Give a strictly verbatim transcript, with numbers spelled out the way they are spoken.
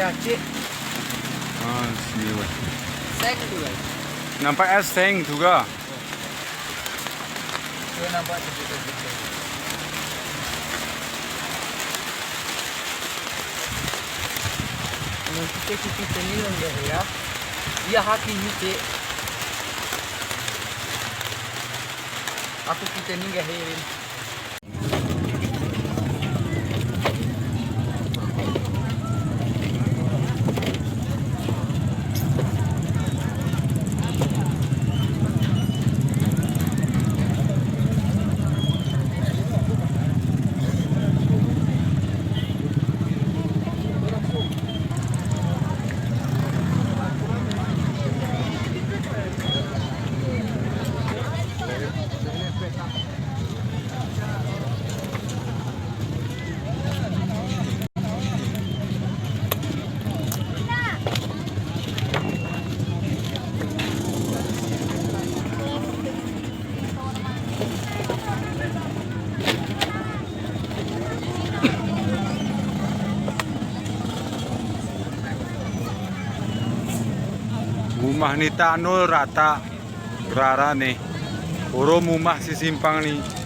Cik. Ah, sini, weh. Seng tu, weh. Nampak es seng juga. Tuh, nampak sedikit-sedikit. Nah, kita, kita ni lagi ya. Iya, haki ni, Cik. Aku kita ni gahirin. Umah ni tano rata, rara ni. Oro mumah si simpang ni.